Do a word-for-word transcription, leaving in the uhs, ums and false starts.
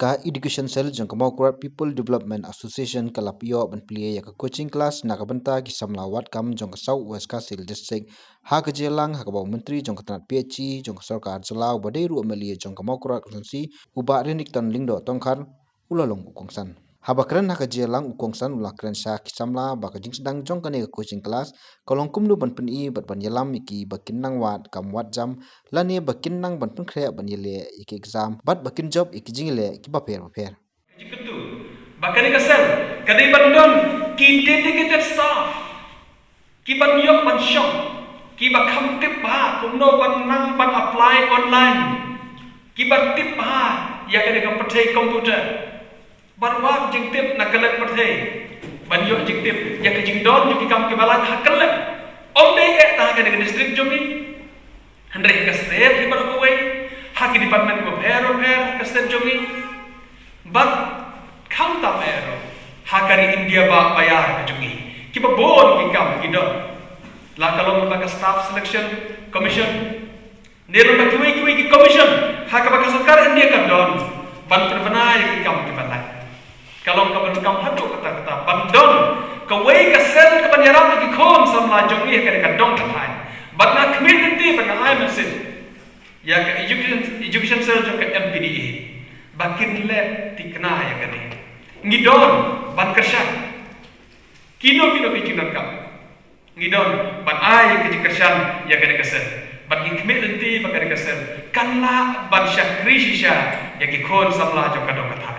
Ka Education Cell jong ka Mawkyrwat People Development Association ka la pynïoh ban plie ïa ka coaching class na ka bynta ki samla wad kam jong ka South West Khasi Hills District, ha ka jingïalang ha kaba u Myntri jong ka tnat P H E jong ka sorkar jylla uba dei ruh u M L A jong ka Mawkyrwat Constituency, u Bah Renikton Lyngdoh Tongkhar, u la long u kongsan. Haba kren ha ka jingïalang, u kongsan u la kren sha ki samla ba ka jingsdang jong kane ka coaching class ka long kumno ban pyni bad ban ïalam ïa ki ba kin nang wad kam wad jam, lane ba kin nang ban pynkhreh ban ïaleh ïa ki exam bad ba kin jop ïa ki jingïaleh kiba pher ba pher. Ka jingkyntu ba kane ka cell ka dei ban don ki dedicated staff, ki ban ïoh ban shong, ki ba kham tip bha kumno ban nang ban apply online, ki ba tip bha ïa kane ka pyrthei computer, ban wad jingtip na ka lad pyrthei, ban ïoh jingtip ïa ka jingdon jong ki kam kiba lait ha ka lad. Ym dei eh tang ha kane ka district jong ngi, hynrei ha ka state hi baroh kawei, ha ki department kiba pher ba pher ha ka state jong ngi. Bad khamtam eh ruh ha ka ri India ba, ba ïar ka jong ngi, kiba bun ki kam ki don. La ka long ba ka Staff Selection Commission, ne ruh ba kiwei kiwei ki commission ha kaba ka sorkar India ka don ban pynbna ïa ki kam kiba lait. Ka long kaba donkam haduh katta katta ban don kawei ka cell kaban ïarap ïa ki khun samla jong ngi ha kane ka dong ka thaiñ. Bad nga khmih lynti bad nga ai mynsiem ïa ka education, education cell jong ka M P D A ba kin leh thikna ïa kane. Ngi don ban kyrshan kino kino ki jingdonkam. Ngi don ban ai ka jingkyrshan ïa kane ka cell. Bad ngi khmih lynti ba kane ka cell kan lah ban shakri shisha ïa ki khun samla jong ka dong ka thaiñ.